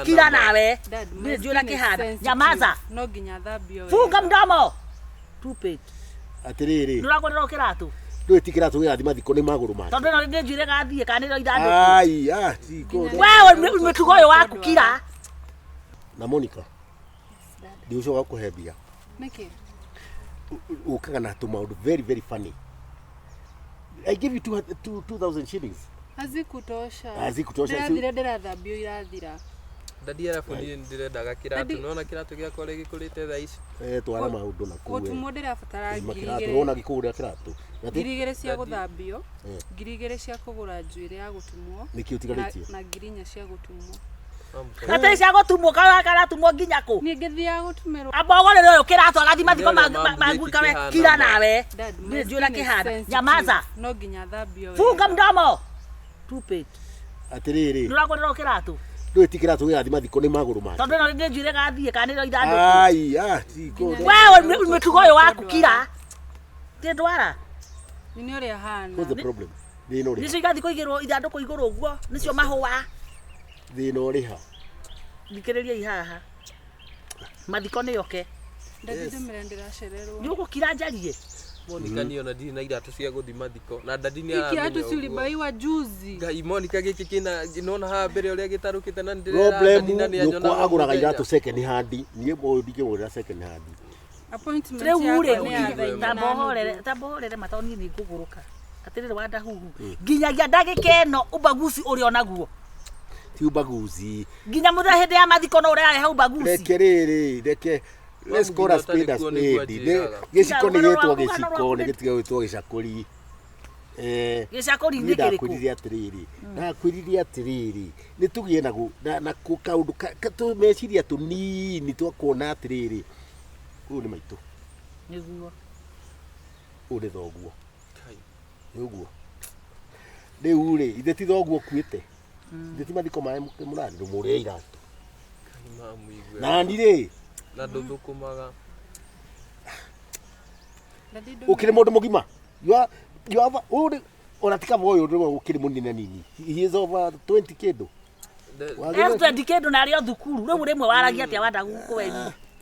Kira nawe. Dad, my Niĩ ndiũĩ ũrĩa skin is kĩhana. sensitive. Nyamaza. No nginya thambio Funga wega. mdomo. Stupid. Atĩrĩrĩ. Ndũragũrĩrwo kĩratũ. Ndũĩ ti kĩratũ gĩgathiĩ mathiko nĩ magũrũ make. Tondũ ĩno nĩ njuĩrĩ gathiĩ kana nĩrĩo ithandũkũ. Ai, ah, ti kũ- Wewe mĩtugo ũyũ waku kira. Na Monica, ndigũcoka gũkũhe mbia. Nĩkĩ? Ũkaga na tũmaũndũ very very funny. I give you 2000 shillings. Hazikutosha. Hazikutosha. Ndĩrathira ndĩrathambio irathira. Dadi arabu niĩ nĩndĩrendaga kĩratũ Dadi- nona kĩratũ gĩakwa ũrĩa gĩkũrĩte thaa ici. Eh, twara maũndũ na kũu. Gũtumwo ndĩrabatara ngiri Kĩratũ igĩrĩ. wona gĩkũgũrĩra kĩratũ. Na ti- 2000 cia Dadi- gũthambio, Eh. 2000 cia kũgũra njuĩrĩ ya gũtumwo Nĩkĩ ũtigarĩtie? na 4000 cia gũtumwo. Atĩ cia gũtumwo kana karatumwo nginya kũ? Niĩ ngĩthiaga gũtumĩrwo. Amba ũgũrĩre ũyũ kĩratũ agathiĩ mathiko Nĩ ũrĩa maguka we mambu gĩkĩ kira kĩhana. nawe. Dad, my Niĩ ndiũĩ ũrĩa skin is kĩhana. sensitive. Nyamaza. No nginya thambio Funga wega. mdomo. Stupid. Atĩrĩrĩ, Ndũragũrĩrwo kĩratũ. ndũĩ ti kĩratũ gĩgathiĩ mathiko nĩ magũrũ make. Tondũ ĩno nĩ njuĩrĩ gathiĩ kana nĩrĩo ithandũkũ. Ai, ah, ti kũ- Wewe mĩtugo ũyũ waku kira. Ti ndwara. Nĩ ũrĩa hana. What's the problem? Thĩna ũrĩ ha? Nĩcio igathiĩ kũigĩrwo ithandũkũ igũrũ ũguo. Nĩcio mahũa. Thĩna ũrĩ ha? Thikĩrĩriai haha. Mathiko nĩ oke. Dadi ndũmĩre ndĩracererwo. Nĩ ũgũkira njarie. Monica niĩ ona ndirĩ na iratũ cia gũthiĩ mathiko na dadi nĩ Hii kiatu aramenya si ũguo. ulibaiwa juzi. Ngai Monica gĩkĩ kĩna nona haha mbere ũrĩa gĩtarũkĩte na nĩndĩrera Problem dadi na nĩanyonaga nyũkwa agũraga mũthenya. iratũ second hand. Niĩ ũyũ ndingĩmũgũrĩra second hand. Appointment Rĩu rĩ yakwa nĩ ya thaa inya na tamba ũhorere nuthu. tamba ũhorere matoni nĩ ngũgũrũka. Atĩrĩrĩ wandahuhu. Nginyagia ndagĩka ĩno ubaguzi ũrĩ onaguo. Ti ubaguzi. Nginya mũthenya hĩndĩ ya mathiko no ũrehahe ubaguzi. Reke rĩrĩ, reke let's call a spade a Ũtarĩ kuo nĩguo spade. anjĩraga. Gĩciko nĩ Rũgano gĩtwo rwaku, rũgano gĩciko, rwaku nĩ gĩtige gwĩtwo gĩcakũri. Eh, Gĩcakũri niĩ nĩ kĩrĩkũ? ndakwĩrire atĩrĩrĩ, ndakwĩrire atĩrĩrĩ, nĩ tũgĩe na na kaũndũ tũmeciria tũnini twa kuona atĩrĩrĩ, ũyũ nĩ maitũ, Nĩguo. ũyũ nĩ thoguo, Kai. nĩ ũguo. Rĩu rĩ, ithe ti thoguo ũkuĩte, ithe ti mathiko marĩa mũrathiĩ ndũmũgũrĩre iratũ. Kai mamu igue. Nani rĩ, Na ndũthũkũmaga. Dadi ndũmĩre. ũkĩrĩ mũndũ mũgima. You have ũyũ nĩ ona ti kaba ũyũ nĩwe ũkĩrĩ mũnene nini. He is over 20 kĩndũ. Wagĩrĩire- F20 kĩndũ na arĩ o thukuru. Rĩu rĩmwe waragia atĩa wandaguku we.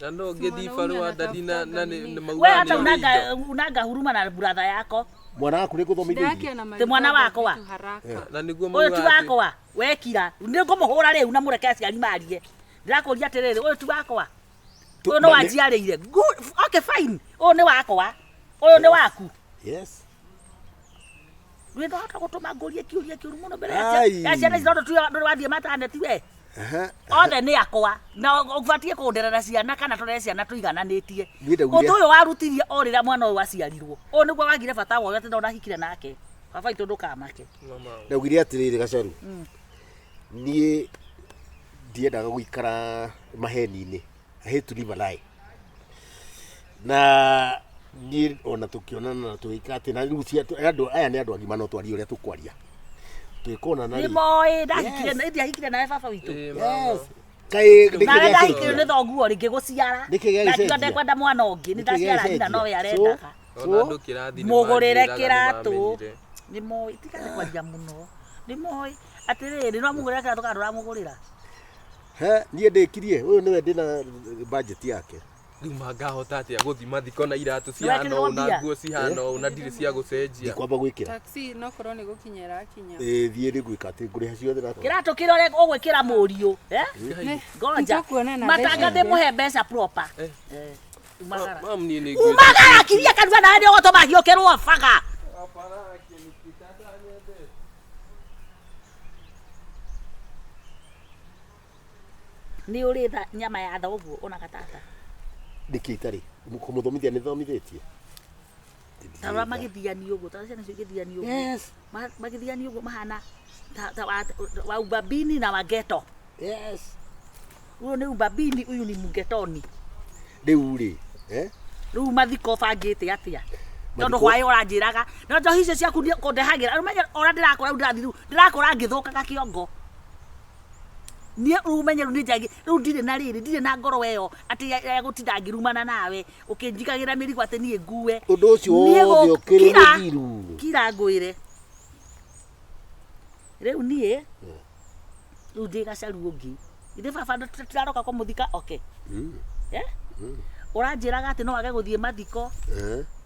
Na no ngĩthiĩ barũa dadi na na nĩ We maugaga hata nĩ unanga ũrĩ indo. unanga huruma na brother yako. Mwana waku nĩ Shida ngũthomithĩirie. yake anamalizaga Ti mwana wakwa. vitu haraka. Na nĩguo Ũyũ ti maugaga atĩ- wakwa. Wekira. Nĩ ngũmũhũra rĩu na mũreke aciari marie. Ndĩrakũria atĩrĩrĩ, ũyũ ti wakwa. Ũyũ nĩ wanjiarĩire. Good. Okay fine. Ũyũ nĩ wakwa. Ũyũ nĩ waku. Yes. Nĩ ndahota gũtũma ngũrie kĩũria kĩũru mũno mbere ya Ai. ya ciana ici tondũ tuyo ndũrĩ wathiĩ mataneti we. Aha. Othe nĩ akwa na ũbatiĩ kũnderera ciana kana tũrere ciana tũigananĩtie. Niĩ ndaugire- Ũndũ ũyũ warutirie o rĩrĩa mwana ũyũ aciarirwo. Ũyũ nĩguo wagire bata wa ũyũ atĩ ndonahikire nake. Baba witũ ndũkamake. Mama. Ndaugire atĩrĩrĩ Gacaru. Niĩ ndiendaga gũikara maheni-inĩ. I hate to live a lie. Na niĩ ona tũkĩonana na tũgĩka atĩ na rĩu andũ aya nĩ andũ agima no twarie ũrĩa tũkwaria. Twĩkonana Nĩ rĩ. moĩ ndahikire Yes. nĩ ndiahikire nawe baba witũ. Ĩĩ, mama. Yes. Kaĩ nĩkĩ Nawe gĩacenjia? ndahikire nĩ thoguo rĩngĩ gũciara. Nĩkĩ gĩagĩcenjia? Na ngiuga ndekwenda mwana ũngĩ nĩ Nĩkĩ ndaciara nyina gĩacenjia? nowe So- arendaga. Ona andũ kĩrathi nĩ Mũgũrĩre manjĩraga nĩ kĩratũ. mamenyire. Nĩ moĩ tiga nĩ kwaria mũno. Nĩ moĩ atĩrĩrĩ no mũgũrĩre kĩratũ kana ndũramũgũrĩra. He, niĩ ndĩkirie ũyũ nĩwe ndĩna budget yake. Rĩu mangahota atĩa gũthiĩ mathiko na iratũ cihana Nĩwekĩrirwo ũũ na mbia? nguo cihana ũũ na ndirĩ cia gũcenjia. Ndikwamba gwĩkĩra. Taxi no korwo nĩ gũkinya ĩrakinya. Ĩĩ thiĩ nĩ gwĩka atĩ ngũrĩha ciothe na Kĩratũ kĩrĩa ũgwĩkĩra mũriũ. Eh? Ngoja. Nĩtũkuonana Matanga thaa ici. ndĩmũhe mbeca proper. Eh. Eh. Umagara. Mamu niĩ nĩ Umagara kiria kanua nawe nĩ ũgũtũma hiũkĩrwo baga. Nĩ ũrĩ tha nyama ya thoguo ona gatata. Nĩkĩ itarĩ? Kũmũthomithia nĩ thomithĩtie. Ta ũrĩa magĩthiani ũguo, ta ũrĩa ciana icio igĩthiani ũguo. Yes. Magĩthiani ũguo mahana ta wa ubabini na wa ghetto. Yes. Huyu nĩ ubabini, huyu ni mgetoni. Rĩu rĩ, eh? Rĩu mathiko bangĩte atĩa? Tondũ Mathiko- hwaĩ ũranjĩraga na njohi icio ciaku kũndehagĩra ũmenye ũrĩa ndĩrakũra rĩu ndĩrathiĩ rĩu ndĩrakũra ngĩthũkaga kĩongo. Niĩ rĩu ũmenye rĩu nĩnjagi rĩu ndirĩ na rĩrĩ ndirĩ na ngoro ĩyo atĩ ya gũtinda ngĩrumana nawe ũkĩnjigagĩra mĩrigo atĩ niĩ ngue. Ũndũ ũcio Niĩ wothe ũkĩrĩ mũthiru. Kira ngwĩre. Rĩu niĩ rĩu ndĩ gacaru ũngĩ. Ithe baba tũtiraroka kũmũthika okay. Eh? Ũranjĩraga atĩ no age gũthiĩ mathiko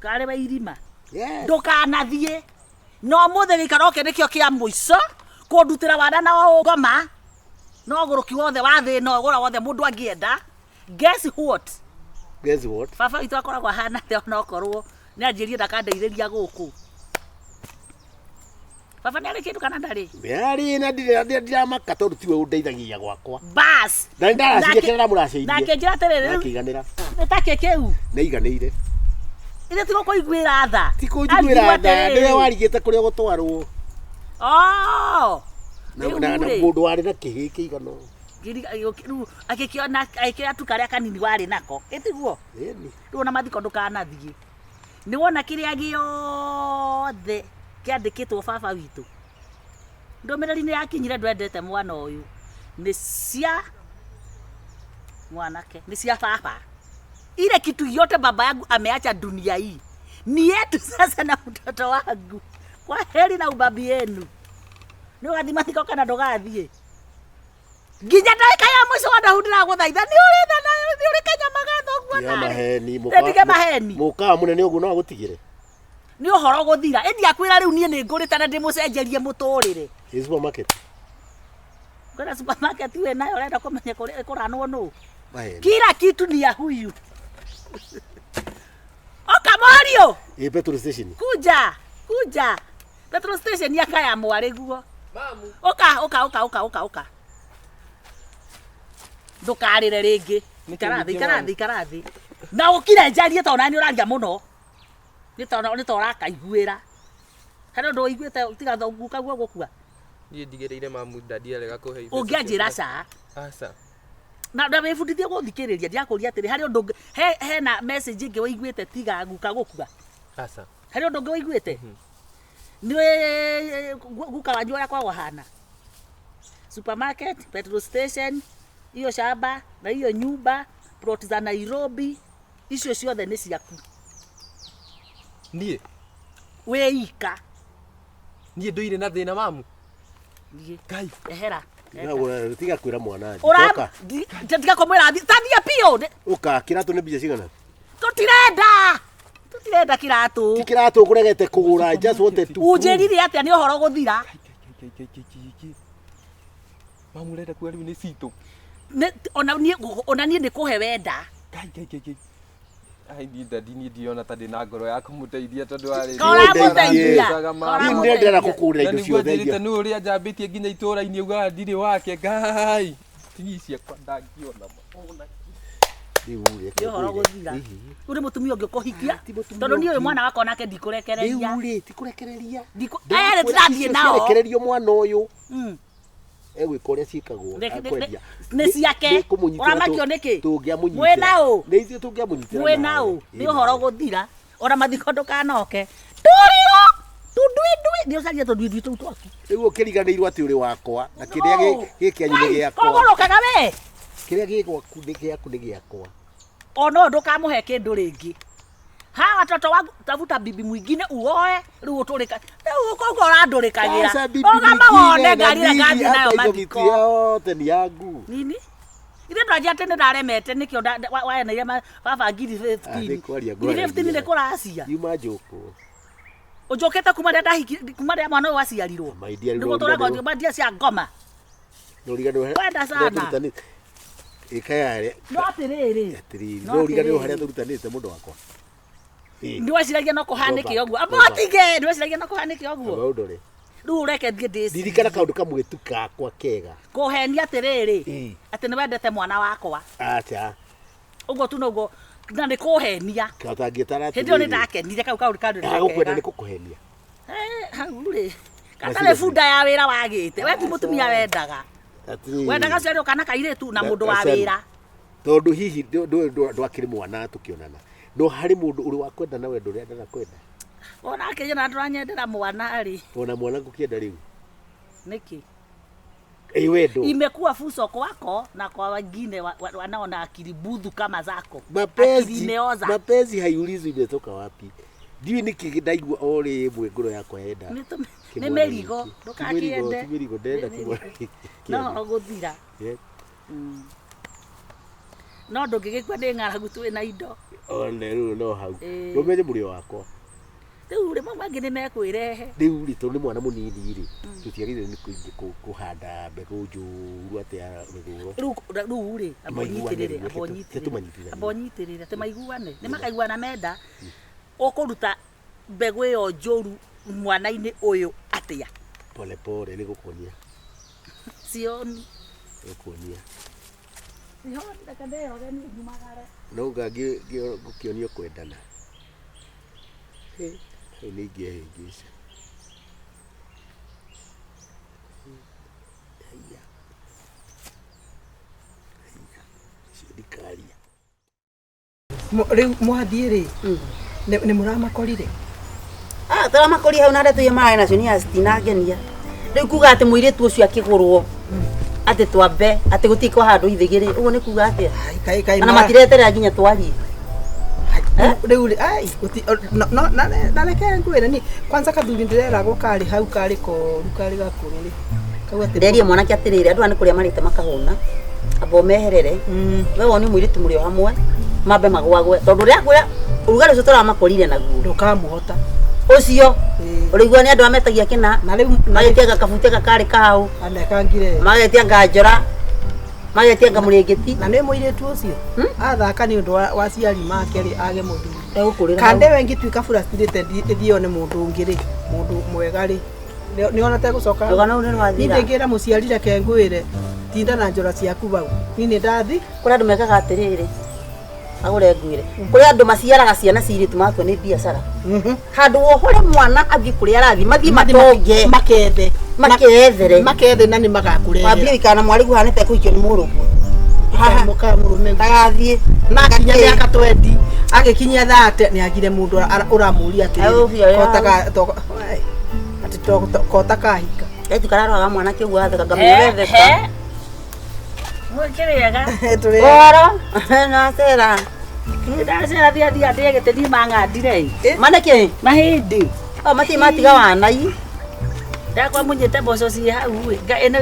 karĩ we irima. Yes. Ndũkanathiĩ. No mũthĩ gĩikaro gĩkĩ nĩkĩo kĩa mũico kũndutĩra wana na ngoma no ũgũrũki wothe wa thĩ ĩno ũgũra wothe mũndũ angĩenda. Guess what? Guess what? Baba witũ akoragwo ahana atĩa onokorwo nĩ anjĩrie ndakandeithĩria gũkũ. Baba nĩ arĩ kĩndũ kana ndarĩ? Nĩarĩ na ndiramaka tondũ tiwe ũndeithagia gwakwa. Bas. Na nĩndaraciria kĩrĩa ndamũracĩirie. Nake njĩra atĩrĩrĩ rĩu Nakĩiganĩra. nĩ takĩ kĩu. Nĩaiganĩire. Ithe ti gũkũiguĩra tha. Ti kũnjiguĩra tha, nĩwe warigĩte kũrĩa ũgũtwarwo. Oh. Na Rĩu na- na rĩ, mũndũ warĩ na kĩhĩ kĩigana ũũ. rĩu agĩkĩona agĩkĩoya tu karĩa kanini warĩ nako. Ĩtiguo? Ĩni. Rĩu ona mathiko ndũkanathiĩ. Nĩ wona kĩrĩa gĩothe kĩandĩkĩtwo baba witũ. Ndũmĩrĩri nĩ yakinyire ndwendete mwana ũyũ. Nĩ cia mwanake, nĩ cia baba. Ile kitu yote baba yangu ameacha dunia hii ni yetu sasa na mtoto wangu. Kwa heri na ubabi yenu. Nĩ ũgathiĩ mathiko kana ndũgathiĩ? Nginya ndagĩka ya mũico wa ndahu ndĩragũthaitha nĩ ũrĩ tha na nĩ ũrĩ kanyama ga thoguo Tiga narĩ. maheni. Ndige maheni. Mũkawa mũnene ũguo no agũtigĩre. Nĩ ũhoro gũthira. Ĩndi akwĩra rĩu niĩ nĩ ngũrĩte na ndĩmũcenjerie mũtũrĩre. Ĩ supermarket. Kwĩna supermarket wĩ nayo ũrenda kũmenya kũrĩa ĩkũranwo nũ. Maheni. Kila kitu ni ya huyu. Oka Morio. Ĩ petrol station. Kuja, kuja. Petrol station ya kaya mwarĩ guo. Mamu. Oka, oka, oka, oka, oka, oka. Ndũkarĩre rĩngĩ. Nĩkĩ Ikara thĩ, ningĩ ikara mamu? thĩ, ikara thĩ. Na ũkire njarie tondũ nani ũraria mũno. Nĩ tondũ nĩ ta ũrakaiguĩra. Harĩ ũndũ ũiguĩte tiga guka guo gũkua. Niĩ ndigĩrĩire mamu ndadi arega kũhe ibeca Ũngĩanjĩra ciakwa. ca. Aca. Na na wĩbundithie gũthikĩrĩria ndirakũria atĩrĩ harĩ ũndũ he hena message ĩngĩ ũiguĩte tiga guka gũkua. Aca. Harĩ ũndũ ũngĩ ũiguĩte? Nĩ guka wanyu ũrĩa kwao hana. Supermarket, petrol station, hiyo shamba na hiyo nyumba, plot za Nairobi, icio ciothe nĩ ciaku. Niĩ Wĩ ika. niĩ ndũire na thĩna mamu. Thiĩ. Ngai. Ehera. Tiga kwĩra mwana athiĩ. Ũra Ũka. tiga kũmwĩra thiĩ. Ta thiĩ biũ. Ũka kĩratũ nĩ mbia cigana? Tũtirenda. Tũtirenda kĩratũ. Ti kĩratũ ũkũregete kũgũra. I just wanted to prove. Ũnjĩrire atĩa nĩ ũhoro gũthira. Ngai, ngai, ngai, ngai, ngai. Mamu ũrenda kuga rĩu nĩ citũ. Ona niĩ ona niĩ nĩ kũhe wenda. Ngai, ngai, ngai, ngai. Ai niĩ ndadi niĩ ndirona ta ndĩ na ngoro ya kũmũteithia tondũ warĩ. Koramũteithia. Niĩ nĩ ndĩrenda kũkũgũrĩra Na indo nĩguo ciothe njĩrĩte iria. nĩ ũrĩa njambĩtie nginya itũũra-inĩ ugaga ndirĩ wake ngai tigi ciakwa ndangĩona ma. Rĩu rĩ, Nĩ ũhoro gũthira. Rĩu nĩ mũtumia ũngĩ ũkũhikia Ti mũtumia tondũ niĩ ũyũ ũngĩ. mwana wakwa nake ndikũrekereria. Rĩu rĩ, ti kũrekereria. Aya nĩ tũrathiĩ nao. Ciarekererio mwana ũyũ Mm. egwĩka ũrĩa ciĩkagwo. Akwendia. Nĩ ciake. Nĩ kũmũnyitĩra Ũramakio nĩkĩ? Tũngĩamũnyitĩra. Mwĩ na ũ? Nĩ ithuĩ tũngĩamũnyitĩra. Mwĩ na nawe. ũ? Nĩ Ĩ ũhoro nawe. gũthira. Ona mathiko ndũkanoke. Tũrĩo! Tũnduindui. Nĩ ũcarie tũnduindui tũu twaku. Rĩu ũkĩriganĩirwo atĩ ũrĩ wakwa na kĩrĩa gĩ kĩanyu nĩ gĩakwa. Kogũrũkaga we. Kĩrĩa gĩ gwaku nĩ gĩaku nĩ gĩakwa. Ona ũyũ ndũkamũhe kĩndũ rĩngĩ. Hawa watoto wangu tafuta bibi mwingine uoe rĩu ũtũrĩka rĩu koguo ũrandũrĩkagĩra. Sasa bibi Ũgama mwingine wone na ngari ĩrĩa bibi ngathiĩ nayo hata hizo mathiko. miti yote ni yangu. Nini? Ithe ndwanjia atĩ nĩ ndaremete nĩkĩo waeneire baba ngiri Ah, 15. nĩ kwaria Ngiri 15 nĩ ngwaragia. kũracia. Yuma njũkũ. Ũnjũkĩte kuma rĩrĩa ndahiki kuma rĩrĩa mwana ũyũ aciarirwo. My dear, Nĩguo tũragwo mandia cia ngoma. Nũriganĩrwo Wenda sana. tũrutanĩte. Ĩka yarĩa. No atĩrĩrĩ. Atĩrĩrĩ, No nũriganĩrwo atĩrĩrĩ. harĩa tũrutanĩte mũndũ wakwa. Ĩ, Nĩ weciragia no kũhanĩke Go back, ũguo. Amba go back. ũtige, nĩ weciragia no kũhanĩke ũguo. amba ũndore. Rĩu ũreke thiĩ ndĩcirie. Ririkana kaũndũ kamwe tu gakwa kega. Kũhenia atĩrĩrĩ. Ĩ. Atĩ nĩ wendete mwana wakwa. Acha, Ũguo tu noguo na nĩ kũhenia. katangĩtara Hĩndĩ ĩyo nĩ ndakenire kau kaũndũ kaũndũ nĩ Agũkwenda kega. nĩ kũkũhenia. Eh, hau rĩ. Na Gatarĩ seriously. bunda ya wĩra wagĩte. We ti mũtumia wendaga. Atĩrĩrĩ. Wendaga ciarĩo kana kairĩtu na Na- mũndũ wa Aca. wĩra. Tondũ hihi ndwakĩrĩ mwana tũkĩonana. No harĩ mũndũ ũrĩ wakwenda na wendo ũrĩa ndanakwenda. Ona akĩnyona ndũranyendera mwana rĩ. Ona mwana ngũkĩenda rĩu. Nĩkĩ? Ĩ wendo. Imekuwa fuso kwako na kwa wengine wanaona akili budhu kama zako. Akili Mapenzi, imeoza. mapenzi haiulizwi imetoka wapi. Ndiũĩ nĩkĩ ndaigua o rĩmwe ngoro yakwa yenda. Nĩ kĩmwana nĩ mĩrigo gĩkĩ. ndũgakĩende. Ti mĩrigo, ndĩrenda Nĩ kĩmwana mĩrigo. gĩkĩ. No ũhoro gũthira. Yeah. No ndũngĩgĩkua nĩ ng'aragu twĩ na indo. One rĩu no hau. Ĩĩ. Ndũmenye mũrĩo wakwa. Rĩu rĩ mau mangĩ nĩ mekwĩrehe. Rĩu rĩ tondũ nĩ mwana mũnini rĩ, tũtiagĩrĩire nĩ kũhanda mbegũ njũru atĩ ya mĩgũro. Rĩu rĩu rĩ amba Maiguane ũnyitĩrĩre, rĩu, amba reke ũnyitĩrĩre. tũmanyitithanie. Amba ũnyitĩrĩre atĩ maiguane. Nĩ makaiguana menda. Ũkũruta mbegũ ĩyo njũru mwana-inĩ ũyũ atĩa? Pole pole nĩ gũkuonia. Sioni. Gũkuonia. Sioni reke ndĩyoge niĩ nyumagare. No ngũkĩonio kwendana. Hĩ, hau nĩ ingĩehĩngĩca. Haiya. Haiya. Icio ndikaria. Rĩu mwathiĩ rĩ nĩ mũramakorire? Ah, tũramakoria hau na ndeto iria mararĩ nacio niĩ citinangenia. Rĩu kuga atĩ mũirĩtu ũcio akĩgũrwo atĩ twambe atĩ gũtirĩ kwa handũ ithĩgĩrĩ ũguo nĩ kuga atĩa? Ai, kaĩ kaĩ Ona matireterera nginya twarie. Rĩu rĩ ai no na reke ngwĩre ni kwanza kathuri ndĩreragwo karĩ hau karĩ koru karĩ gakũrũ rĩ kau atĩ Nderie mwanake atĩrĩrĩ andũ aya nĩ kũrĩa marĩte makahũna amba ũmeherere we wone mũirĩtu mũrĩ o hamwe mambe magwagwe tondũ rĩrĩa ngwĩra ũrugarĩ ũcio tũramakorire naguo ndũkamũhota. Ũcio Ĩĩ. ũrĩigua nĩ andũ aya metagia kĩna Na rĩu magetia gakabute gakarĩ kahau anekangire magetia nganjora magetia ngamũrĩngĩti na nĩ mũirĩtu ũcio athaka nĩ ũndũ wa aciari make rĩ age mũthuri egũkũrĩra hau. kande we ngĩtuĩka frustrated ĩthiĩ one mũndũ ũngĩ rĩ mũndũ mwega rĩ nĩona tegũcoka Rũgano rũu nĩ niĩ rwathira. ndĩngĩra mũciari reke ngwĩre tinda na njora ciaku bau niĩ nĩ ndathi Kũrĩ andũ mekaga atĩrĩrĩ agũre ngwĩre kũrĩ andũ maciaraga ciana cia airĩtu magatua nĩ biacara handũ wohore mwana athiĩ kũrĩa arathiĩ mathiĩ matonge makethe makethere makethe na nĩ magakũrehera wambie gũikara na mwarĩguo hana tekũhikio nĩ mũrũguo mũrũme ndagathiĩ na akinya mĩaka 20 agĩkinyia 30 nĩ agire mũndũ ũramũria Au, atĩrĩrĩ biũ, atĩ kota kahika Gaitu kararwaga mwanake ũguo atheka ngamenya ũretheka He. Mwĩkĩrĩega. Tũrĩ ũhoro nacera Ndacera thia thia ndĩe gĩtĩ niĩ mang'andire. manake Mahĩndĩ. o matirĩ matiga wanai Ndakwa munyĩte mboco ciĩ hau ĩ. Ĩno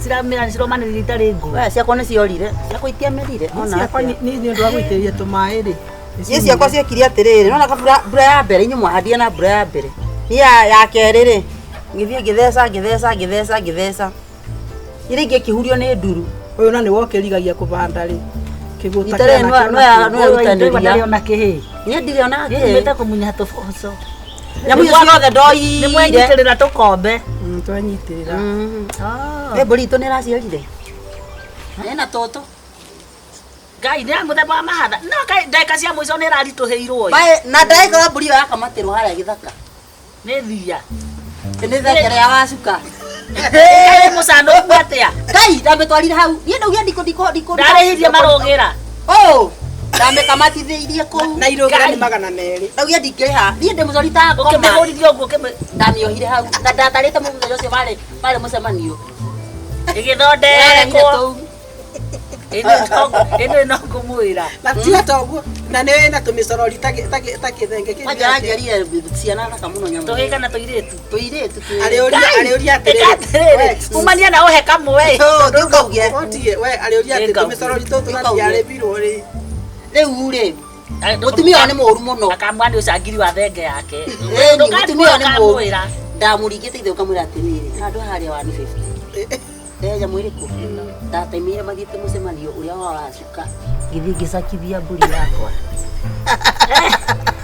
ciramera ciromanĩrĩria itarĩ ngũrũ. we ciakwa nĩ ciorire ciakwa itiamerire ona ciakwa atĩa. nĩ ũndũ wa gũitĩrĩria tũmaĩ rĩ Niĩ ciakwa ciekire atĩrĩrĩ nona kabura mbura ya mbere inyuĩ mwahandire na mbura ya mbere niĩ ya kerĩ rĩ ngĩthiĩ ngĩtheca ngĩtheca ngĩtheca ngĩtheca iria ingĩ ikĩhurio nĩ nduru ũyũ na nĩ wokĩrigagia kũbanda rĩ kĩgũta Ita rĩrĩ nĩwarutanĩria. Ndarĩ ona kĩhĩ. niĩ ndirĩ ona Niĩ kĩ nyumĩte kũmunya tũboco. nyamũ icio ciothe Nĩ ndoire mwenyitĩrĩra tũkombe. twanyitĩrĩra ĩ mbũri itũ nĩ ĩraciarire ĩna tũtũ Ngai nĩ ya mũthemba wa mahatha. No kaĩ ndagĩka cia mũico nĩ ĩraritũhĩirwo ĩ. Bae, na ndagĩkora mbũri ĩyo yakamatĩrwo harĩa gĩthaka Nĩ thia. nĩ thekere ya wacuka Ngai mũcanũku atĩa? Ngai ndamĩtwarire hau niĩ ndaugire ndikũ ndikũ ndikũ Ndarĩhirie marũgĩra. ũ ndamĩkamatithĩirie kũu na irũgĩra nĩ Ngai. 200 ndaugire ndingĩrĩha niĩ ndĩ mũcori takoma Ũkĩmĩhũrithia ũguo ũkĩmĩ ndamĩohire hau na ndatarĩte mũthenya ũcio warĩ warĩ mũcemanio ĩgĩthondekwo. tũu Ĩno no ngũmwĩra. na tiga toguo na nĩ na tũmĩcorori ta kĩthenge kĩu kwanja aranjiarire ciana thaka mũno nyamũ Tũhĩĩ kana tũirĩtu. tũirĩtu twĩrĩ. arĩũria arĩũria Ĩka atĩrĩrĩ, umania na ũhe kamwe. Ũ, ndũkauge otige we arĩũria atĩ Nĩngauge. tũmĩcorori tũtũ na Nĩngauge. tiarĩmbirwo rĩ rĩu rĩ mũtumia ũyũ nĩ mũũru mũno Akamwa nĩ ũcangiri wa thenge yake. Ĩni, mũtumia ũyũ nĩ mũũru Ndũkamwĩra. ndamũringĩte ithe ũkamwĩra atĩrĩrĩ handũ harĩa 150 ndeja mwĩrĩkũ ndataimĩire mathiĩte mũcemanio ũrĩa wa wacuka ngĩthiĩ ngĩcakithia mbũri yakwa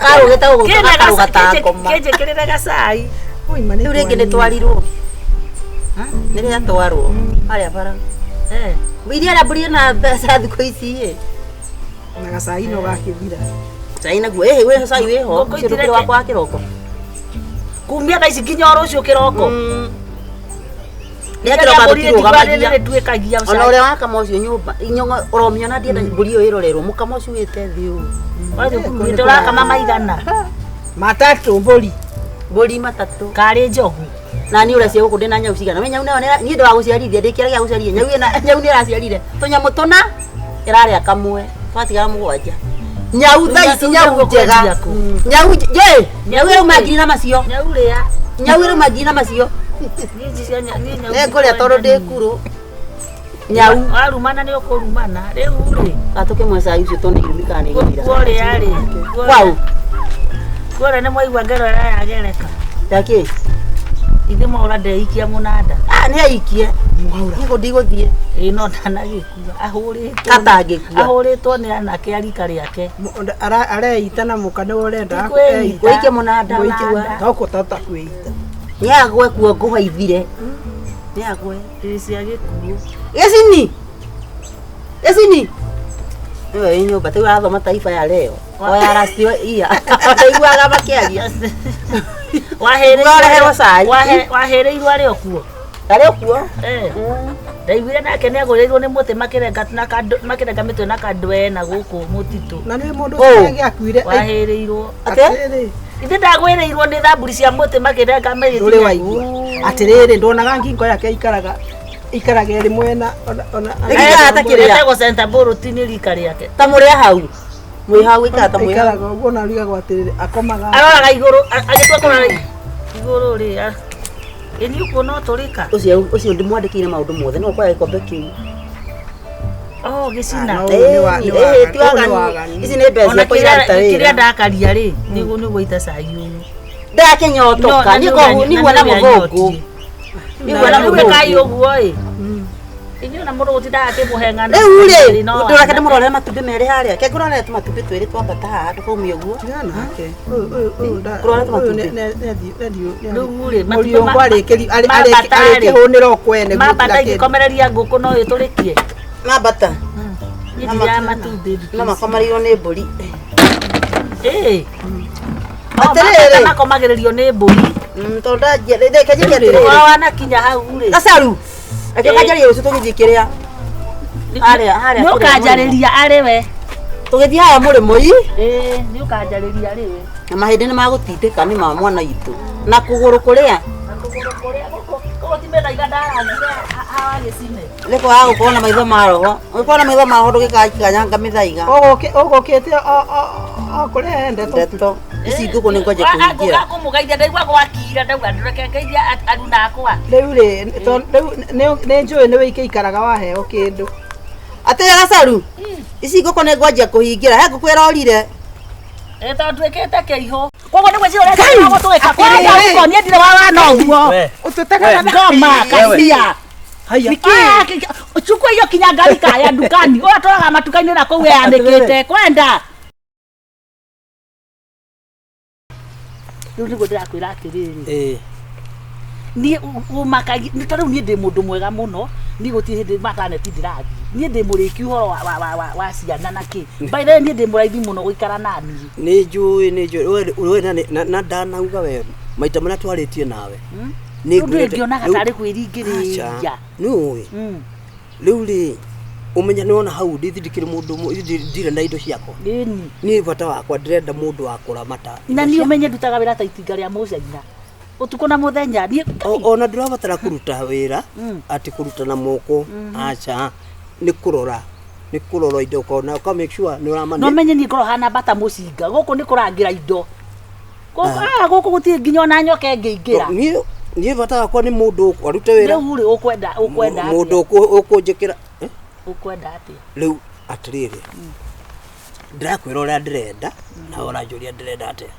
karũgĩte ũguo karũga ta ngoma Kĩnjĩkĩrĩre gacai. Oi, ma nĩ rĩu rĩngĩ nĩ twarirwo nĩ rĩatwarwo harĩa bara Eh. iria rĩa mbũri ĩna mbeca thikũ ici ĩ na gacai no gakĩthira cai naguo ĩhĩ wĩ cai wĩho Ngũkũ ũcio ndũkĩrĩ itireke. wakwa wa kĩroko Kumia thaa ici nginya o rũciũ kĩroko. rĩa kĩroko tũtirũgamagia rĩtuĩkagia ona ũrĩa wakama ũcio nyũmba inyong'o ũromiona ndienda mbũri ĩyo ĩrorerwo mũkama ũcio wĩte thĩ ũũ ũyũ. Ũrakama maigana. matatũ mbũri mbũri matatũ Karĩ njogu. na niĩ ũrecia gũkũ ndĩna nyau cigana we nyau nayo niĩ ndĩ wa gũciarithia ndĩ kĩara gĩa gũciarithia nyau ĩna nyau nĩ ĩraciarire tũnyamũ tũna ĩrarĩa kamwe twatigara mũgwanja nyau thaa ici nyau njega nyau nje nyau ĩrauma ngiri na macio Nyau rĩa. nyau ĩrauma ngiri na macio Niĩ ici cia niĩ nyau nĩ ngũrĩa tondũ ndĩ kurũ Nyau. Warumana nĩ ũkũrumana. Rĩu rĩ. Gatũkĩmwe cai ũcio tondũ irumi kana nĩ gũthira. Kuoria rĩ. Kwau. Kuoria nĩ mwaigua ngero ĩrĩa yagereka. Yakĩ? Ithe mwaura ndeikia mũnanda. Ah, nĩ aikie. Nĩguo ndigũthiĩ. Ĩĩ no ndanagĩkua. Ahũrĩtwo. Atangĩkua. Ahũrĩtwo nĩ anake a rika rĩake. Areita na mũka nĩwe ũrenda Ti kwĩita. Gũikia mũnanda. Mũnanda. No kũtata kwĩita. Nĩ agwe kuo ngũhaithire. Nĩ agwe. Ĩĩ cia gĩkuũ. Gĩcini. Gĩcini. Nĩwe wĩ nyũmba rĩu arathoma taifa ya leo. O ya last year. Ndaiguaga makĩaria. Ũrareherwo cai. Wahĩrĩirwo arĩ o kuo. Arĩ o kuo. Eh. Ndaiguire nake nĩ agũrĩirwo nĩ mũtĩ makĩrenga na kandũ- makĩrenga mĩtwe na kandwena gũkũ mũtitũ. Na nĩ mũndũ Ũũ. ũcio angĩakuire. Wahĩrĩirwo. Atĩ? Atĩrĩrĩ. Ithe ndagwĩrĩirwo nĩ thamburi cia mũtĩ makĩrenga Ndũrĩ mĩtĩ. waigua. Atĩrĩrĩ ndonaga ngingo yake ikaraga ikaraga ĩrĩ mwena ona ona Ĩikaraga ta kĩrĩa? Etagwo center bũrũti nĩ rika rĩake. Ta mũrĩa hau. Mwĩ hau ikara ta mwĩ hau. ikaraga ũguo na arigagwo atĩrĩrĩ akomaga Aroraga igũrũ agĩtua kũrora igũrũ rĩ. Ĩ nĩ ũkuona ũtũrĩka. Ũcio ũcio ndĩmwandĩkĩire maũndũ mothe no ũkoya gĩkombe kĩu. Oh, gĩcina. Ah, no. Ũyũ nĩ wa- nĩ Ĩĩ, ti waganu, ũyũ nĩ waganu. waganu. Ici nĩ mbeca Ona ciakwa iraruta kĩrĩa wĩra. ndakaria rĩ nĩguo nĩguo ita cai ũyũ. Ndakĩnyotoka nĩguo na mũthũngũ. Nĩguo na Rĩu ĩkai mũthũngũ. ũguo ĩ. Inyuĩ na mũndũ gũtindaga akĩmũhe ng'ano. Rĩu rĩ, No ndũrake ndĩmũrorere matumbĩ merĩ harĩa. Ke ngũrorere tũmatumbĩ twĩrĩ twambata haha ndũkaumie ũguo. Tigana nake. Ũyũ ũyũ ũyũ nda- Kũrora ũyũ tũmatumbĩ. nĩ- nĩ- nĩ- nĩ- Rĩu rĩ, Mũriũngũ matumbĩ ma- mambata rĩ. arĩkĩhũnĩra o kwene Mambata gũtira kĩndũ. ingĩkomereria ngũkũ no ĩtũrĩkie. Mambata. Niĩ ndirĩaga matumbĩ thikũ No ici. makomereirwo nĩ mbũri. Ĩĩ. O, Atĩrĩrĩ. mambata makomagĩrĩrio nĩ mbũri. Tondũ ndanjia reke njĩke atĩrĩrĩ. Ũhoro wanakinya hau rĩ. Gacaru. Reke kanjarie rũciũ tũgĩthiĩ kĩrĩa. Harĩa harĩa. Nĩ ũkanjarĩria arĩ we. Tũgĩthiĩ harĩa mũrĩmo ii. Ĩĩ, nĩ ũkanjarĩria arĩ we. Na mahĩndĩ nĩ magũtindĩka nĩ ma mwana witũ. Na kũgũrũ kũrĩa. Na kũgũrũ kũrĩa gũkũ gũkũ ti mĩthaiga ndarangire hawa gĩcine. Nĩ kwaga gũkorwo na maitho ma roho. Ũngĩkorwo na maitho ma roho ndũgĩkanyanga mĩthaiga. Ũgũkĩte o kũrĩa endetwo. Ndeto. Ici ngũkũ nĩ ngwanja kũhingĩra. Kũmũgeithia ndaigua gwakira ndauga ndũreke ngeithia aruna akwa. Rĩu rĩ rĩu nĩ njũĩ nĩ wĩikĩikaraga waheo kĩndũ. Atĩ gacaru. Ici ngũkũ nĩ ngwanjia kũhingĩra. He ngũkũ ĩrorire. Ĩ tondũ nduĩkĩte kĩihũ. Koguo nĩguo ciũria gũtũĩka. Kwanza ũko niĩ ndirĩ wa wana ũguo. We. Ũtũtekaga Ngoma kacia. Haya. Ah, chukua hiyo kinyangarika ya dukani. Ũrĩa tũraga matuka-inĩ na kũu yanĩkĩte. Kwenda. Rĩu nĩguo ndĩrakwĩra atĩrĩrĩ. Ĩĩ. Niĩ ũmakagia nĩ tondũ rĩu niĩ ndĩ mũndũ mwega mũno niĩ gũtirĩ hĩndĩ mataneti ndĩrathiĩ niĩ ndĩ mũrĩki ũhoro wa, wa, wa, wa, wa ciana na kĩ by the way niĩ ndĩ mũraithi mũno gũikara naniĩ Nĩ njũĩ nĩ njũĩ we we na ndanauga we maita marĩa twarĩtie nawe. Nĩ rĩu ndũĩ ngĩonaga tarĩ kwĩringĩrĩria Nĩ ũĩ. Rĩu rĩ ũmenya nĩ wona hau ndithi ndikĩrĩ mũndũ ndirĩ na indo ciakwa. Ĩni. Niĩ bata wakwa ndĩrenda mũndũ wa kũramata. Na niĩ ũmenye ndutaga wĩra ta itinga rĩa mũcaina ũtukũ na mũthenya niĩ Ona ndũrabatara kũruta wĩra atĩ kũruta na moko aca nĩ kũrora nĩ kũrora indo ũkona ũka make sure nĩ ũramane. no menye niĩ ngorwo hana mbata mũcinga gũkũ nĩ kũrangĩra indo Gũkũ gũtirĩ nginya ona nyoka ĩngĩingĩra. Niĩ niĩ bata wakwa nĩ mũndũ arute wĩra. Rĩu rĩ ũkwenda ũkwenda Mũndũ atĩa? ũkũnjĩkĩra. Ũkwenda atĩa? Rĩu atĩrĩrĩ ndĩrakwĩra ũrĩa ndĩrenda nawe ũranjũria ndĩrenda atĩa.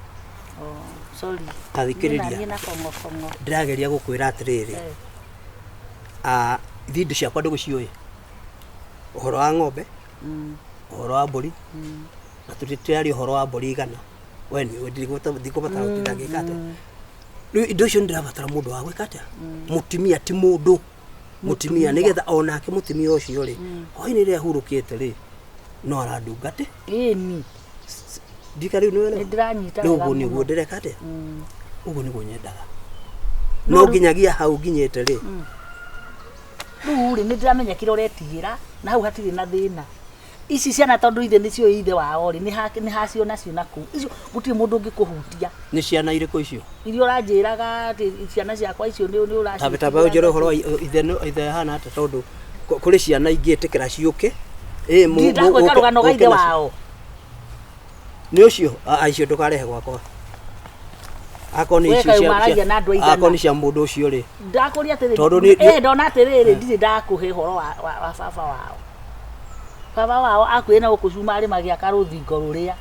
Oh, sorry. Ta thikĩrĩria. Niĩ na kong'okong'o. Ndĩrageria gũkwĩra atĩrĩrĩ ithuĩ indo ciakwa ndũgũciũĩ ũhoro wa ng'ombe ũhoro wa mbũri na tũtiraria ũhoro wa mbũri igana we nĩ ũĩ ndikũbatara gũtinda ngĩka atĩa rĩu indo icio nĩndĩrabatara mũndũ wa gwĩka atĩa mũtumia ti mũndũ mũtumia nĩgetha onake mũtumia ũcio rĩ hwainĩ rĩrĩa ahurũkĩte rĩ no arandungate. Ĩni. Ndika rĩu nĩwelewa? Nĩndĩranyita Rĩu wega ũguo nĩguo mũno. ndĩreka atĩa ũguo nĩguo nyendaga no nginyagia hau nginyĩte rĩ Rĩu rĩ nĩndĩramenya kĩrĩa ũretigĩra na hau hatirĩ na thĩna. Ici ciana tondũ ithe nĩcio ithe wao rĩ nĩ hacio nacio na kũu icio gũtirĩ mũndũ ũngĩkũhutia. Nĩ ciana irĩkũ icio? Iria ũranjĩraga atĩ ciana ciakwa icio nĩ ũraci. Tamba tamba ũnjĩre ũhoro wa ithe ithe hana atĩa tondũ kũrĩ ciana ingĩtĩkĩra ciũke. Ĩ Ndagwĩka rũgano rwa ithe wao. Nĩ ũcio icio ndũkarehe gwakwa. Akorwo nĩ We icio kaĩ cia- ũmaragia na andũ aigana? akorwo nĩ cia mũndũ ũcio rĩ ndakũria atĩrĩrĩ Tondũ nĩ- eh ndona atĩrĩrĩ ndirĩ ndakũhe ũhoro wa, wa, wa baba wao baba wao akuĩ na gũkũ cumarĩ magĩaka rũthingo rũrĩa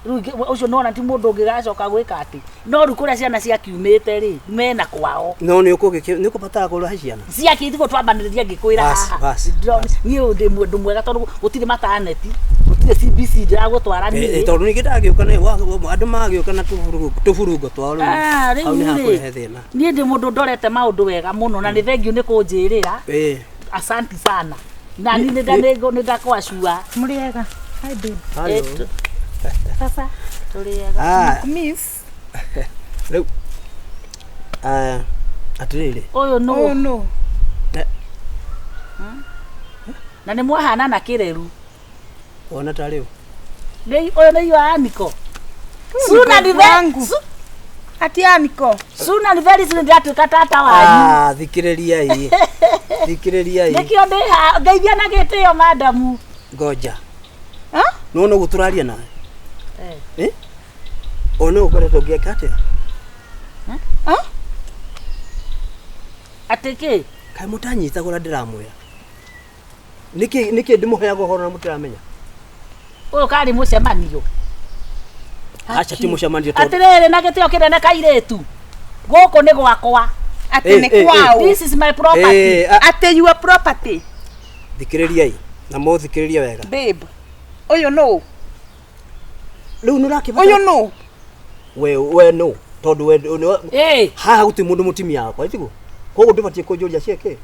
rĩu ũcio nona ti mũndũ ũngĩgacoka gwĩka atĩ no rĩu kũrĩa ciana ciakiumĩte rĩ mena kwao no nĩ ũkũgĩkĩ nĩ ũkũbatara kũrehe ciana ciakĩtigwo twambanĩrĩria ngĩkwĩra Bas, haha bas, Ndĩro- niĩ ndĩ mũndũ mwega tondũ gũtirĩ mataneti gũtirĩ CBC ndĩragũtwara Eh, eh, niĩ tondũ ningĩ ndagĩũka nĩ- andũ magĩũka na tũburungo twao rĩu Ah, rĩu hau nĩ rĩ, hakũrehe thĩna niĩ ndĩ mũndũ ndorete maũndũ wega mũno na nĩ thengiũ nĩ kũnjĩrĩra Ĩĩ. asanti sana na niĩ nĩ ndakwacua Mũrĩega. Hi babe. Hello. baba tũrĩega Ah, Miss. rĩu ah, atĩrĩrĩ ũyũ nũ Oh no. na nĩ mwahana na kĩreru wona ta rĩu Nĩ- ũyũ nĩ iyo aniko Sooner the wangu. ve- Ati aniko. sooner the very soon ndĩratuĩka tata wanyu Ah, thikĩrĩriai thikĩrĩriai nĩkĩo ndĩ ha ngeithia na gĩtĩo madamu ngoja Ha? nĩwona ũguo tũraria nawe Eh. Eh? ona ũkoretwo ũngĩeka atĩa Ha? atĩ kĩ kaĩ mũtanyitaga ũrĩa ndĩramwĩra nĩkĩ nĩkĩ ndĩmũheaga ũhoro na mũtiramenya ũyũ karĩ mũcemanio aca ti mũcemanio tondũ atĩrĩrĩ na gĩtĩo kĩnene kairĩtu gũkũ nĩ gwakwa Ati Eh, nĩ eh, eh. kwao. this is my property Eh, a- Ati your property. thikĩrĩriai na mũthikĩrĩrie wega Babe. Ũyũ no. rĩu nĩ ũrakĩbatara Ũyũ no. we we no tondũ we nĩ- Eh, haha gũtirĩ mũndũ mũtumia wakwa tiguo koguo ndũbatiĩ kũnjũria ciĩkĩ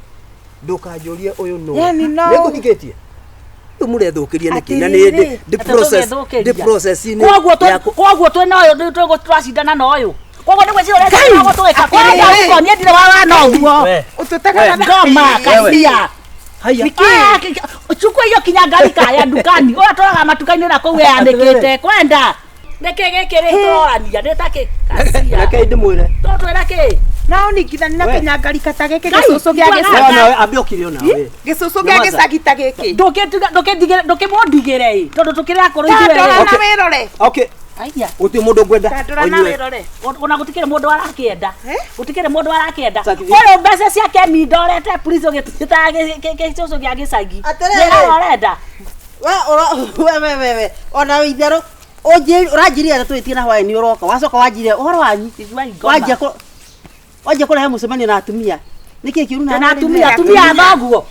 ndũkanjũrie ũyũ nũ Yani no. nĩngũhingĩtie rĩu mũrethũkĩria nĩkĩ na nĩ Atĩrĩrĩ. ndĩ atĩ process tũgethũkĩria. ndĩ process-inĩ Koguo ya kũ- koguo twĩ na ũyũ nĩ twacindana na ũyũ koguo nĩ gwĩciria ũrĩa tũgĩka Atĩrĩrĩ. koguo niĩ ndirĩ wa wana ũguo We, Ũtũtekaga na ngoma kacia haiya Ah, chukua hiyo kinyangarika ya dukani ũrĩa tũraga matuka-inĩ na kũu yanĩkĩte kwenda nĩkĩ gĩkĩ rĩ tũrorania nĩ ta kĩ kacia reke ndĩmwĩre tũtwĩra kĩ Na ũningithani na We. kĩnyangarika ta gĩkĩ Ngai, gĩcũcũ gĩa itwara. gĩcagi. we nawe ambe ũkire onawe Gĩcũcũ gĩa Nyamaza. gĩcagi ta gĩkĩ. ndũkĩmũndigĩre ĩ tondũ tũkĩrĩ akũrũ Tandora ithuerĩ na wĩrore. okay Aya. gũtirĩ mũndũ ngwenda Tandora na ũnyue. wĩrore. Ona gũtikĩrĩ mũndũ arakĩenda Eh? gũtikĩrĩ mũndũ arakĩenda Saki- ũyũ mbeca ciake mindorete please ũgĩtĩtaga gĩcũcũ gĩa gĩcagi Atĩrĩrĩ. Nĩ ũrenda we ũra- we we we we ona itherũ ũranjĩrire atĩ tũgĩtie na hwaĩ-inĩ ũroka wacoka wanjire ũhoro wanyu Igua ingoma. wanjia kũ- wanjia kũrehe mũcemanio na atumia nĩkĩ kĩũru na atumia atumia a thoguo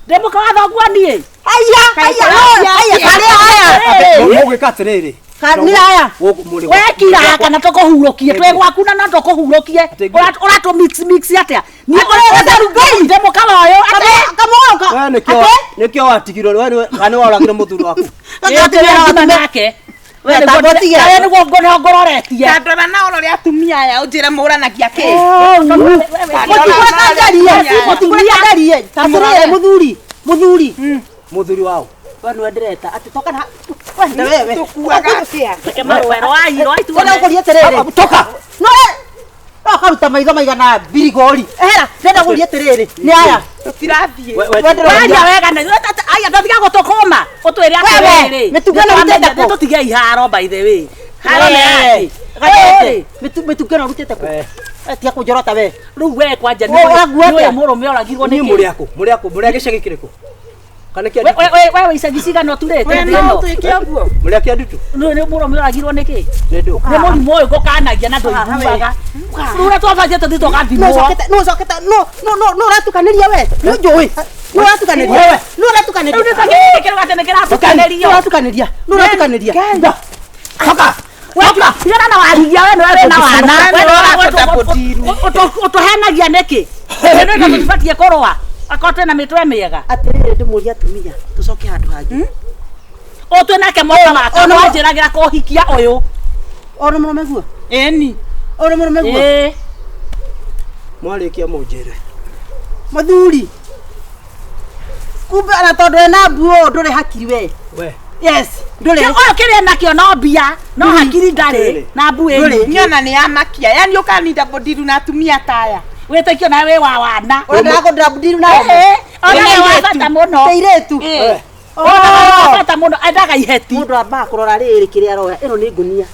ndĩ mũka wa thoguo niĩ aya aya aya karĩa aya mũgwĩka atĩrĩrĩ Ka- nĩ aya Gũkũ mũrĩ wekira kana tũkũhurũkie twĩ gwaku na no tũkũhurũkie Atĩ- ũratũ mix mix atĩa niĩ Atĩrĩrĩ, Ngai. ndĩ mũka wa ũyũ atĩ kamũgũka we nĩkĩo nĩkĩo watigirwo we nĩwe kana nĩworagire mũthuri waku Ĩĩ, tũrĩ ngima nake We, tamba ũtige. Nawe nĩguo ngororetie Tandora na ũrore atumia aya ũnjĩre mũranagia kĩ. mũtigwekanjarie mũtigwekanjarie atĩrĩrĩ mũthuri mũthuri mũthuri wao we nĩwe ndĩreta atĩ toka na we na wewe Tũkuaga atĩa? Reke marũe rwai rwai Ũrĩa tuone ũkũria atĩrĩrĩ toka no no akaruta maitho maigana mbirigori ehera ndĩrenda gũria atĩrĩrĩ nĩ aya Tũtirathiĩ. We- we- waria wega na aya ndatiga gũtũkũma ũtwĩre atĩrĩrĩ mĩtugo ĩno ũrutĩte kũ? tũtige iharo by the way haro nĩ yake Gatete, mĩtugo ĩno ũrutĩte kũ We. Eh, tiga kũnjorota we rĩu we kwanja Ũũ, waguo nĩ ũyũ atĩa? mũrũme oragirwo niĩ nĩ mũrĩ akũ mũrĩ akũ mũrĩ a gĩcagi kĩrĩkũ kana kĩa We ndutu we we we icagi cigana ũturĩte We thĩ no ĩno? ũtuĩke ũguo. mũrĩ a kĩa ndutu Nĩ nĩ mũrũme oragirwo nĩ kĩ nĩ ndũ nĩ mũrimũ ũyũ ngũkanagia na ndũiguaga rĩu ũrĩa twabanjĩte tũthiĩ no tũgathimwo ũcokete no ũcokete no no no no ũratukanĩria we nĩ njũĩ no ũratukanĩria Wewe. no ũratukanĩria rĩu nĩ ta gĩkĩ kĩrũgate nĩ no kĩratukanĩrio ũratukanĩria no ũratukanĩria toka Toka, tigana na warigia we nĩwe wĩna wana Nĩ ũratũta ũtũhenagia nĩkĩ nĩ tũtibatiĩ kũrũa akorwo twĩna mĩtwe mĩega atĩrĩrĩ ndĩmũrie atumia tũcoke handũ hangĩ ũyũ twĩ nake mwaka waka Ona- wanjĩragĩra kũhikia ũyũ ona mũrũme guo Ĩni. ona mũrũme guo Ĩĩ. mwarĩkia mũnjĩre mũthuri kumbe ona tondũ ena mbuo ndũrĩ hakiri we we yes ndũrĩ ũyũ kĩrĩa nakĩo no mbia no hakiri ndarĩ na mbuĩ Ndũrĩ. Nyona nĩ yamakia. Yani ũkaninda mbũndiru na atumia ta aya. wĩtĩkio nawe wĩ wa wana ũrenda kũndĩra mbundiru na Ĩĩ, ona nĩ wa bata mũno teirĩtu Ĩĩ. Ona nĩ wa bata mũno endaga iheti mũndũ ambaga kũrora rĩrĩ kĩrĩa aroya ĩno nĩ ngũnia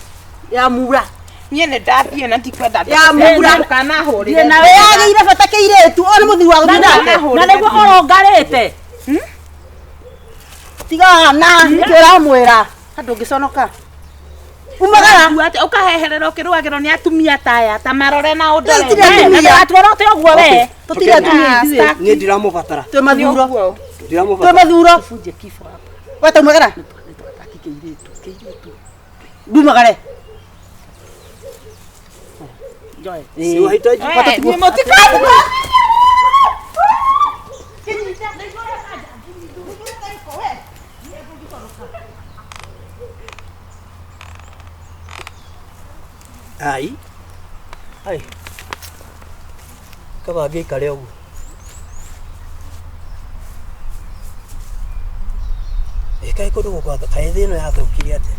ya mura Niĩ nĩ ndathiĩ na ndikwenda Ya mũgura. ndũkanahũrĩre. Thiĩ nawe. Wĩyagĩire bata kĩirĩtu o nĩ mũthuri wa gũthiĩ nake. Na nĩguo ũrongarĩte. Tiga na nĩkĩ ũramwĩra andũ ũngĩconoka. Umagara. Ũkaheherera ũkĩrũagĩrwo nĩ atumia ta aya ta marore na ũndore. Rĩu tirĩ atumia. Na ndũgatwĩre ũguo we. Tũtirĩ atumia ithuĩ. Niĩ ndiramũbatara. Twĩ mathuro. Twĩ Ndiramũbatara. mathuro. Bunje kifo hapa. We taumagara. Nĩtũgataki kĩirĩtu. Kĩirĩtu. Ndumagare. Joe. Siwahitaji. Niĩ mũtikaruga. Ai. Ai. Kaba ngĩikare ũguo. Ĩ kaĩ kũndũ gũkũ kaĩ thĩ ĩno yathũkire atĩa?